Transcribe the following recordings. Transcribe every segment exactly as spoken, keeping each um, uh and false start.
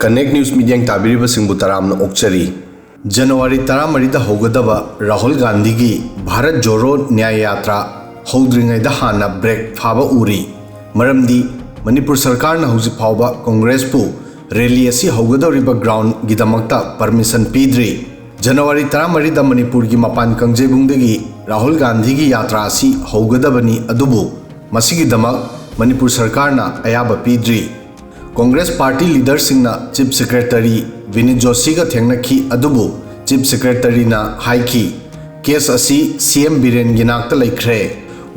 Connect News ꯃꯤꯠꯌꯦꯡ ꯇꯥꯕꯤꯔꯤꯕꯁꯤꯡꯕꯨ ꯇꯔꯥꯝꯅ ꯑꯣꯛꯆꯔꯤ꯫ ꯖꯅꯋꯥꯔꯤ ꯇꯔꯥꯃꯔꯤꯗ ꯍꯧꯒꯗꯕ ꯔꯥꯍꯨꯜ ꯒꯥꯟꯙꯤꯒꯤ ꯚꯥꯔꯠ ꯖꯣꯔꯣ ꯅ꯭ꯌꯥꯌ ꯌꯥꯇ꯭ꯔꯥ ꯍꯧꯗ꯭ꯔꯤꯉꯩꯗ ꯍꯥꯟꯅ ꯕ꯭ꯔꯦꯛ ꯐꯥꯕ ꯎꯔꯤ꯫ ꯃꯔꯝꯗꯤ ꯃꯅꯤꯄꯨꯔ ꯁꯔꯀꯥꯔꯅ ꯍꯧꯖꯤꯛ ꯐꯥꯎꯕ ꯀꯣꯡꯒ꯭ꯔꯦꯁꯄꯨ ꯔꯦꯂꯤ ꯑꯁꯤ ꯍꯧꯒꯗꯧꯔꯤꯕ ꯒ꯭ꯔꯥꯎꯟꯒꯤꯗꯃꯛꯇ ꯄꯔꯃꯤꯁꯟ ꯄꯤꯗ꯭ꯔꯤ꯫ ꯖꯅꯋꯥꯔꯤ ꯇꯔꯥꯃꯔꯤꯗ ꯃꯅꯤꯄꯨꯔꯒꯤ ꯃꯄꯥꯟ ꯀꯥꯡꯖꯩꯕꯨꯡꯗꯒꯤ ꯔꯥꯍꯨꯜ ꯒꯥꯟꯙꯤꯒꯤ ꯌꯥꯇ꯭ꯔꯥ ꯑꯁꯤ ꯍꯧꯒꯗꯕꯅꯤ, ꯑꯗꯨꯕꯨ ꯃꯁꯤꯒꯤꯗꯃꯛ ꯃꯅꯤꯄꯨꯔ ꯁꯔꯀꯥꯔꯅ ꯑꯌꯥꯕ ꯄꯤꯗ꯭ꯔꯤ꯫ ꯀꯣꯡꯒ꯭ꯔꯦꯁ ꯄꯥꯔꯇꯤ ꯂꯤꯗꯔꯁꯤꯡꯅ ꯆꯤꯐ ꯁꯦꯀ꯭ꯔꯦꯇꯔꯤ ꯕꯤꯅꯤꯠ ꯖꯣꯁꯤꯒ ꯊꯦꯡꯅꯈꯤ, ꯑꯗꯨꯕꯨ ꯆꯤꯐ ꯁꯦꯀ꯭ꯔꯦꯇꯔꯤꯅ ꯍꯥꯏꯈꯤ, "ꯀꯦꯁ ꯑꯁꯤ ꯁꯤ ꯑꯦꯝ ꯕꯤꯔꯦꯟꯒꯤ ꯅꯥꯛꯇ ꯂꯩꯈ꯭ꯔꯦ"꯫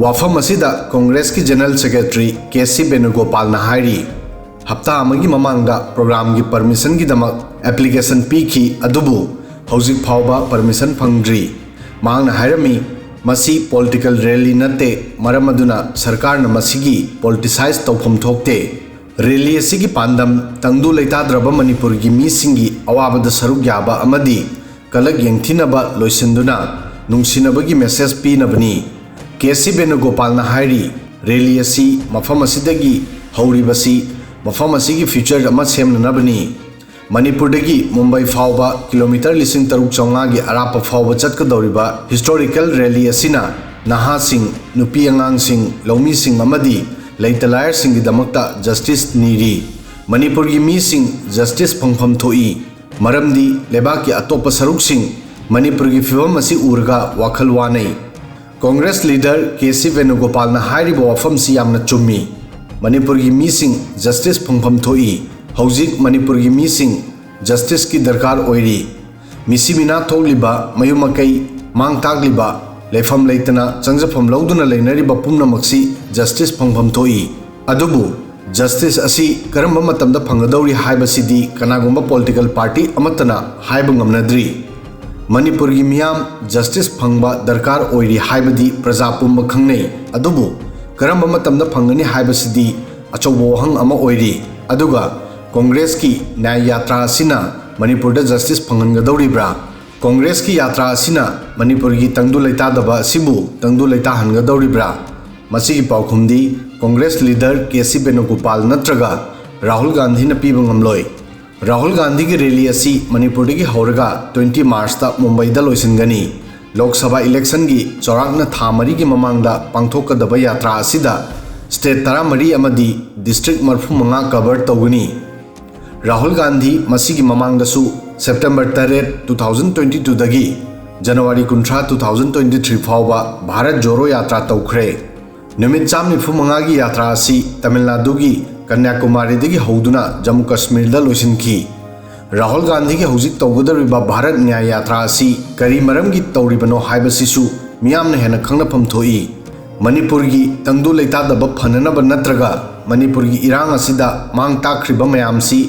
ꯋꯥꯐꯝ ꯑꯁꯤꯗ ꯀꯣꯡꯒ꯭ꯔꯦꯁꯀꯤ ꯖꯦꯅꯔꯦꯜ ꯁꯦꯀ꯭ꯔꯦꯇꯔꯤ ꯀꯦ ꯁꯤ ꯕꯦꯅꯨꯒꯣꯄꯥꯜꯅ ꯍꯥꯏꯔꯤ, ꯍꯞꯇꯥ ꯑꯃꯒꯤ ꯃꯃꯥꯡꯗ ꯄ꯭ꯔꯣꯒ꯭ꯔꯥꯝꯒꯤ ꯄꯔꯃꯤꯁꯟꯒꯤꯗꯃꯛ ꯑꯦꯄ꯭ꯂꯤꯀꯦꯁꯟ ꯄꯤꯈꯤ, ꯑꯗꯨꯕꯨ ꯍꯧꯖꯤꯛ ꯐꯥꯎꯕ ꯄꯔꯃꯤꯁꯟ ꯐꯪꯗ꯭ꯔꯤ꯫ ꯃꯍꯥꯛꯅ ꯍꯥꯏꯔꯝꯃꯤ, "ꯃꯁꯤ ꯄꯣꯂꯤꯇꯤꯀꯦꯜ ꯔꯦꯂꯤ ꯅꯠꯇꯦ, ꯃꯔꯝ ꯑꯗꯨꯅ ꯁꯔꯀꯥꯔꯅ ꯃꯁꯤꯒꯤ ꯄꯣꯂꯤꯇꯤꯁꯥꯏꯖ ꯇꯧꯐꯝ ꯊꯣꯛꯇꯦ"꯫ ꯔꯦꯂꯤ ꯑꯁꯤꯒꯤ ꯄꯥꯟꯗꯝ ꯇꯪꯗꯨ ꯂꯩꯇꯥꯗ꯭ꯔꯕ ꯃꯅꯤꯄꯨꯔꯒꯤ ꯃꯤꯁꯤꯡꯒꯤ ꯑꯋꯥꯕꯗ ꯁꯔꯨꯛ ꯌꯥꯕ ꯑꯃꯗꯤ ꯀꯂꯛ ꯌꯦꯡꯊꯤꯅꯕ ꯂꯣꯏꯁꯤꯟꯗꯨꯅ ꯅꯨꯡꯁꯤꯅꯕꯒꯤ ꯃꯦꯁꯦꯖ ꯄꯤꯅꯕꯅꯤ꯫ ꯀꯦ ꯁꯤ ꯕꯦꯅꯨꯒꯣꯄꯥꯜꯅ ꯍꯥꯏꯔꯤ, ꯔꯦꯂꯤ ꯑꯁꯤ ꯃꯐꯝ ꯑꯁꯤꯗꯒꯤ ꯍꯧꯔꯤꯕꯁꯤ ꯃꯐꯝ ꯑꯁꯤꯒꯤ ꯐ꯭ꯌꯨꯆꯔ ꯑꯃ ꯁꯦꯝꯅꯅꯕꯅꯤ꯫ ꯃꯅꯤꯄꯨꯔꯗꯒꯤ ꯃꯨꯝꯕꯥꯏ ꯐꯥꯎꯕ ꯀꯤꯂꯣꯃꯤꯇꯔ ꯂꯤꯁꯤꯡ ꯇꯔꯨꯛ ꯆꯥꯝꯃꯉꯥꯒꯤ ꯑꯔꯥꯞꯄ ꯐꯥꯎꯕ ꯆꯠꯀꯗꯧꯔꯤꯕ ꯍꯤꯁꯇꯣꯔꯤꯀꯦꯜ ꯔꯦꯂꯤ ꯑꯁꯤꯅ ꯅꯍꯥꯁꯤꯡ, ꯅꯨꯄꯤ ꯑꯉꯥꯡꯁꯤꯡ, ꯂꯧꯃꯤꯁꯤꯡ ꯑꯃꯗꯤ ꯂꯩꯇ ꯂꯥꯏꯔꯁꯤꯡꯒꯤꯗꯃꯛꯇ ꯖꯁꯇꯤꯁ ꯅꯤꯔꯤ꯫ ꯃꯅꯤꯄꯨꯔꯒꯤ ꯃꯤꯁꯤꯡ ꯖꯁꯇꯤꯁ ꯐꯪꯐꯝ ꯊꯣꯛꯏ, ꯃꯔꯝꯗꯤ ꯂꯩꯕꯥꯛꯀꯤ ꯑꯇꯣꯞꯄ ꯁꯔꯨꯛꯁꯤꯡ ꯃꯅꯤꯄꯨꯔꯒꯤ ꯐꯤꯚꯝ ꯑꯁꯤ ꯎꯔꯒ ꯋꯥꯈꯜ ꯋꯥꯅꯩ꯫ ꯀꯣꯡꯒ꯭ꯔꯦꯁ ꯂꯤꯗꯔ ꯀꯦ ꯁꯤ ꯕꯦꯅꯨꯒꯣꯄꯥꯜꯅ ꯍꯥꯏꯔꯤꯕ ꯋꯥꯐꯝꯁꯤ ꯌꯥꯝꯅ ꯆꯨꯝꯃꯤ꯫ ꯃꯅꯤꯄꯨꯔꯒꯤ ꯃꯤꯁꯤꯡ ꯖꯁꯇꯤꯁ ꯐꯪꯐꯝ ꯊꯣꯛꯏ꯫ ꯍꯧꯖꯤꯛ ꯃꯅꯤꯄꯨꯔꯒꯤ ꯃꯤꯁꯤꯡ ꯖꯁꯇꯤꯁꯀꯤ ꯗꯔꯀꯥꯔ ꯑꯣꯏꯔꯤ꯫ ꯃꯤꯁꯤ ꯃꯤꯅꯥ ꯊꯣꯛꯂꯤꯕ, ꯃꯌꯨꯝ ꯃꯀꯩ ꯃꯥꯡ ꯇꯥꯛꯂꯤꯕ, ꯂꯩꯐꯝ ꯂꯩꯇꯅ ꯆꯪꯖꯐꯝ ꯂꯧꯗꯨꯅ ꯂꯩꯅꯔꯤꯕ ꯄꯨꯝꯅꯃꯛꯁꯤ ꯖꯁꯇꯤꯁ ꯐꯪꯐꯝ ꯊꯣꯛꯏ꯫ ꯑꯗꯨꯕꯨ ꯖꯁꯇꯤꯁ ꯑꯁꯤ ꯀꯔꯝꯕ ꯃꯇꯝꯗ ꯐꯪꯒꯗꯧꯔꯤ ꯍꯥꯏꯕꯁꯤꯗꯤ ꯀꯅꯥꯒꯨꯝꯕ ꯄꯣꯂꯤꯇꯤꯀꯦꯜ ꯄꯥꯔꯇꯤ ꯑꯃꯠꯇꯅ ꯍꯥꯏꯕ ꯉꯝꯅꯗ꯭ꯔꯤ꯫ ꯃꯅꯤꯄꯨꯔꯒꯤ ꯃꯤꯌꯥꯝ ꯖꯁꯇꯤꯁ ꯐꯪꯕ ꯗꯔꯀꯥꯔ ꯑꯣꯏꯔꯤ ꯍꯥꯏꯕꯗꯤ ꯄ꯭ꯔꯖꯥ ꯄꯨꯝꯕ ꯈꯪꯅꯩ꯫ ꯑꯗꯨꯕꯨ ꯀꯔꯝꯕ ꯃꯇꯝꯗ ꯐꯪꯒꯅꯤ ꯍꯥꯏꯕꯁꯤꯗꯤ ꯑꯆꯧꯕ ꯋꯥꯍꯪ ꯑꯃ ꯑꯣꯏꯔꯤ꯫ ꯑꯗꯨꯒ ꯀꯣꯡꯒ꯭ꯔꯦꯁꯀꯤ ꯅ꯭ꯌꯥꯌ ꯌꯥꯇ꯭ꯔꯥ ꯑꯁꯤꯅ ꯃꯅꯤꯄꯨꯔꯗ ꯖꯁꯇꯤꯁ ꯐꯪꯍꯟꯒꯗꯧꯔꯤꯕ꯭ꯔꯥ? ꯀꯣꯡꯒ꯭ꯔꯦꯁꯀꯤ ꯌꯥꯇ꯭ꯔꯥ ꯑꯁꯤꯅ ꯃꯅꯤꯄꯨꯔꯒꯤ ꯇꯪꯗꯨ ꯂꯩꯇꯥꯗꯕ ꯑꯁꯤꯕꯨ ꯇꯪꯗꯨ ꯂꯩꯇꯥꯍꯟꯒꯗꯧꯔꯤꯕ꯭ꯔꯥ? ꯃꯁꯤꯒꯤ ꯄꯥꯎꯈꯨꯝꯗꯤ ꯀꯣꯡꯒ꯭ꯔꯦꯁ ꯂꯤꯗꯔ ꯀꯦ ꯁꯤ ꯕꯦꯅꯨꯒꯣꯄꯥꯜ ꯅꯠꯇ꯭ꯔꯒ ꯔꯥꯍꯨꯜ ꯒꯥꯟꯙꯤꯅ ꯄꯤꯕ ꯉꯝꯂꯣꯏ꯫ ꯔꯥꯍꯨꯜ ꯒꯥꯟꯙꯤꯒꯤ ꯔꯦꯂꯤ ꯑꯁꯤ ꯃꯅꯤꯄꯨꯔꯗꯒꯤ ꯍꯧꯔꯒ twenty Marchꯇ ꯃꯨꯝꯕꯥꯏꯗ ꯂꯣꯏꯁꯤꯟꯒꯅꯤ꯫ ꯂꯣꯛ ꯁꯚꯥ ꯏꯂꯦꯛꯁꯟꯒꯤ ꯆꯥꯎꯔꯥꯛꯅ ꯊꯥ ꯃꯔꯤꯒꯤ ꯃꯃꯥꯡꯗ ꯄꯥꯡꯊꯣꯛꯀꯗꯕ ꯌꯥꯇ꯭ꯔꯥ ꯑꯁꯤꯗ state ꯇꯔꯥꯃꯔꯤ ꯑꯃꯗꯤ district ꯃꯔꯤꯐꯨꯃꯉꯥ cover ꯇꯧꯒꯅꯤ꯫ ꯔꯥꯍꯨꯜ ꯒꯥꯟꯙꯤ ꯃꯁꯤꯒꯤ ꯃꯃꯥꯡꯗꯁꯨ September ꯇꯔꯦꯠ, two thousand twenty twoꯗꯒꯤ January ꯀꯨꯟꯊ꯭ꯔꯥ, two thousand twenty three ꯐꯥꯎꯕ ꯚꯥꯔꯠ ꯖꯣꯔꯣ ꯌꯥꯇ꯭ꯔꯥ ꯇꯧꯈ꯭ꯔꯦ꯫ ꯅꯨꯃꯤꯠ ꯆꯥꯝ ꯅꯤꯐꯨ ꯃꯉꯥꯒꯤ ꯌꯥꯇ꯭ꯔꯥ ꯑꯁꯤ ꯇꯥꯃꯤꯜ ꯅꯥꯗꯨꯒꯤ ꯀꯟꯌꯥꯀꯨꯃꯥꯔꯤꯗꯒꯤ ꯍꯧꯗꯨꯅ ꯖꯝꯃꯨ ꯀꯥꯁꯃꯤꯔꯗ ꯂꯣꯏꯁꯤꯟꯈꯤ꯫ ꯔꯥꯍꯨꯜ ꯒꯥꯟꯙꯤꯒꯤ ꯍꯧꯖꯤꯛ ꯇꯧꯒꯗꯧꯔꯤꯕ ꯚꯥꯔꯠ ꯅ꯭ꯌꯥꯌ ꯌꯥꯇ꯭ꯔꯥ ꯑꯁꯤ ꯀꯔꯤ ꯃꯔꯝꯒꯤ ꯇꯧꯔꯤꯕꯅꯣ ꯍꯥꯏꯕꯁꯤꯁꯨ ꯃꯤꯌꯥꯝꯅ ꯍꯦꯟꯅ ꯈꯪꯅꯐꯝ ꯊꯣꯛꯏ꯫ ꯃꯅꯤꯄꯨꯔꯒꯤ ꯇꯪꯗꯨ ꯂꯩꯇꯥꯗꯕ ꯐꯅꯅꯕ ꯅꯠꯇ꯭ꯔꯒ ꯃꯅꯤꯄꯨꯔꯒꯤ ꯏꯔꯥꯡ ꯑꯁꯤꯗ ꯃꯥꯡ ꯇꯥꯛꯈ꯭ꯔꯤꯕ ꯃꯌꯥꯝꯁꯤ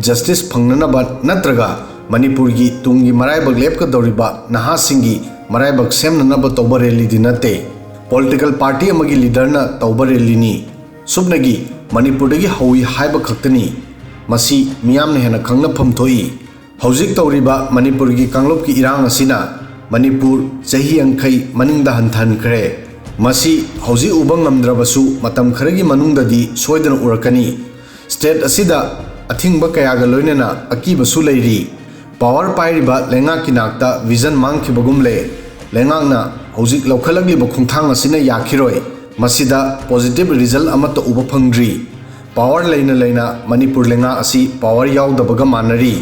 justice ꯐꯪꯅꯅꯕ ꯅꯠꯇ꯭ꯔꯒ ꯃꯅꯤꯄꯨꯔꯒꯤ ꯇꯨꯡꯒꯤ ꯃꯔꯥꯏꯕꯛ ꯂꯦꯞꯀꯗꯧꯔꯤꯕ ꯅꯍꯥꯁꯤꯡꯒꯤ ꯃꯔꯥꯏꯕꯛ ꯁꯦꯝꯅꯅꯕ ꯇꯧꯕ ꯔꯦꯂꯤꯗꯤ ꯅꯠꯇꯦ꯫ Political party ꯑꯃꯒꯤ leaderꯅ ꯇꯧꯕ ꯔꯦꯂꯤꯅꯤ꯫ ꯁꯨꯞꯅꯒꯤ ꯃꯅꯤꯄꯨꯔꯗꯒꯤ ꯍꯧꯏ ꯍꯥꯏꯕ ꯈꯛꯇꯅꯤ꯫ ꯃꯁꯤ ꯃꯤꯌꯥꯝꯅ ꯍꯦꯟꯅ ꯈꯪꯅꯐꯝ ꯊꯣꯛꯏ꯫ ꯍꯧꯖꯤꯛ ꯇꯧꯔꯤꯕ ꯃꯅꯤꯄꯨꯔꯒꯤ ꯀꯥꯡꯂꯨꯞꯀꯤ ꯏꯔꯥꯡ ꯑꯁꯤꯅ ꯃꯅꯤꯄꯨꯔ ꯆꯍꯤ ꯌꯥꯡꯈꯩ ꯃꯅꯤꯡꯗ ꯍꯟꯊꯍꯟꯈ꯭ꯔꯦ꯫ ꯃꯁꯤ ꯍꯧꯖꯤꯛ ꯎꯕ ꯉꯝꯗ꯭ꯔꯕꯁꯨ ꯃꯇꯝ ꯈꯔꯒꯤ ꯃꯅꯨꯡꯗꯗꯤ ꯁꯣꯏꯗꯅ ꯎꯔꯛꯀꯅꯤ꯫ State ꯑꯁꯤꯗ ꯑꯊꯤꯡꯕ ꯀꯌꯥꯒ ꯂꯣꯏꯅꯅ ꯑꯀꯤꯕꯁꯨ ꯂꯩꯔꯤ꯫ Power ꯄꯥꯏꯔꯤꯕ ꯂꯩꯉꯥꯛꯀꯤ ꯅꯥꯛꯇ vision ꯃꯥꯡꯈꯤꯕꯒꯨꯝꯂꯦ꯫ ꯂꯩꯉꯥꯛꯅ ꯍꯧꯖꯤꯛ ꯂꯧꯈꯠꯂꯛꯂꯤꯕ ꯈꯣꯡꯊꯥꯡ ꯑꯁꯤꯅ ꯌꯥꯈꯤꯔꯣꯏ꯫ ꯃꯁꯤꯗ positive result ꯑꯃꯠꯇ ꯎꯕ ꯐꯪꯗ꯭ꯔꯤ꯫ Power ꯂꯩꯅ ꯂꯩꯅ ꯃꯅꯤꯄꯨꯔ ꯂꯩꯉꯥꯛ ꯑꯁꯤ power ꯌꯥꯎꯗꯕꯒ ꯃꯥꯟꯅꯔꯤ꯫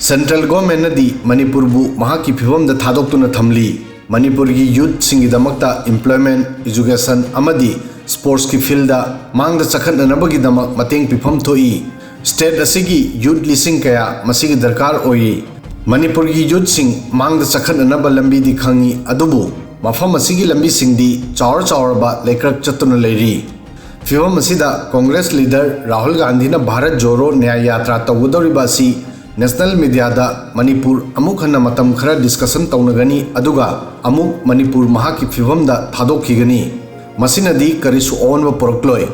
Central Governmentꯅꯗꯤ ꯃꯅꯤꯄꯨꯔꯕꯨ ꯃꯍꯥꯛꯀꯤ ꯐꯤꯕꯝꯗ ꯊꯥꯗꯣꯛꯇꯨꯅ ꯊꯝꯂꯤ꯫ ꯃꯅꯤꯄꯨꯔꯒꯤ youthꯁꯤꯡꯒꯤꯗꯃꯛꯇ employment, education ꯑꯃꯗꯤ sportsꯀꯤ fieldꯗ ꯃꯥꯡꯗ ꯆꯈꯠꯅꯅꯕꯒꯤꯗꯃꯛ ꯃꯇꯦꯡ ꯄꯤꯐꯝ ꯊꯣꯛꯏ꯫ State ꯑꯁꯤꯒꯤ youth ꯂꯤꯁꯤꯡ ꯀꯌꯥ ꯃꯁꯤꯒꯤ ꯗꯔꯀꯥꯔ ꯑꯣꯏꯔꯤ꯫ ꯃꯅꯤꯄꯨꯔꯒꯤ youthꯁꯤꯡ ꯃꯥꯡꯗ ꯆꯈꯠꯅꯅꯕ ꯂꯝꯕꯤꯗꯤ ꯈꯪꯏ, ꯑꯗꯨꯕꯨ ꯃꯐꯝ ꯑꯁꯤꯒꯤ ꯂꯝꯕꯤꯁꯤꯡꯗꯤ ꯆꯥꯎꯔ ꯆꯥꯎꯔꯕ ꯂꯩꯀ꯭ꯔꯛ ꯆꯠꯇꯨꯅ ꯂꯩꯔꯤ꯫ ꯐꯤꯕꯝ ꯑꯁꯤꯗ Congress leader ꯔꯥꯍꯨꯜ ꯒꯥꯟꯙꯤꯅ ꯚꯥꯔꯠ ꯖꯣꯔꯣ ꯅ꯭ꯌꯥꯌ ꯌꯥꯇ꯭ꯔꯥ ꯇꯧꯒꯗꯧꯔꯤꯕ ꯑꯁꯤ national mediaꯗ ꯃꯅꯤꯄꯨꯔ ꯑꯃꯨꯛ ꯍꯟꯅ ꯃꯇꯝ ꯈꯔ discussion ꯇꯧꯅꯒꯅꯤ, ꯑꯗꯨꯒ ꯑꯃꯨꯛ ꯃꯅꯤꯄꯨꯔ ꯃꯍꯥꯛꯀꯤ ꯐꯤꯕꯝꯗ ꯊꯥꯗꯣꯛꯈꯤꯒꯅꯤ꯫ ꯃꯁꯤꯅꯗꯤ ꯀꯔꯤꯁꯨ ꯑꯑꯣꯟꯕ ꯄꯨꯔꯛꯂꯣꯏ꯫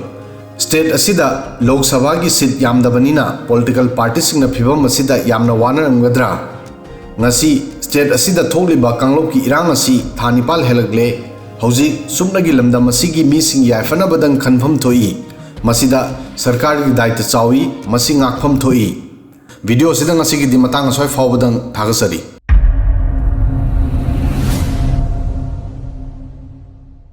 State ꯑꯁꯤꯗ ꯂꯣꯛ ꯁꯚꯥꯒꯤ seat ꯌꯥꯝꯗꯕꯅꯤꯅ political partyꯁꯤꯡꯅ ꯐꯤꯕꯝ ꯑꯁꯤꯗ ꯌꯥꯝꯅ ꯋꯥꯅꯔꯝꯒꯗ꯭ꯔꯥ? ꯉꯁꯤ state ꯑꯁꯤꯗ ꯊꯣꯛꯂꯤꯕ ꯀꯥꯡꯂꯨꯞꯀꯤ ꯏꯔꯥꯡ ꯑꯁꯤ ꯊꯥ ꯅꯤꯄꯥꯜ ꯍꯦꯜꯂꯛꯂꯦ꯫ ꯍꯧꯖꯤꯛ ꯁꯨꯞꯅꯒꯤ ꯂꯝꯗꯝ ꯑꯁꯤꯒꯤ ꯃꯤꯁꯤꯡ ꯌꯥꯏꯐꯅꯕꯗꯪ ꯈꯟꯐꯝ ꯊꯣꯛꯏ꯫ ꯃꯁꯤꯗ ꯁꯔꯀꯥꯔꯒꯤ ꯗꯥꯏꯇ ꯆꯥꯎꯏ, ꯃꯁꯤ ꯉꯥꯛꯐꯝ ꯊꯣꯛꯏ꯫ ꯚꯤꯗꯤꯑꯣ ꯑꯁꯤꯗ ꯉꯁꯤꯒꯤꯗꯤ ꯃꯇꯥꯡ ꯑꯁ꯭ꯋꯥꯏ ꯐꯥꯎꯕꯗꯪ ꯊꯥꯒꯠꯆꯔꯤ꯫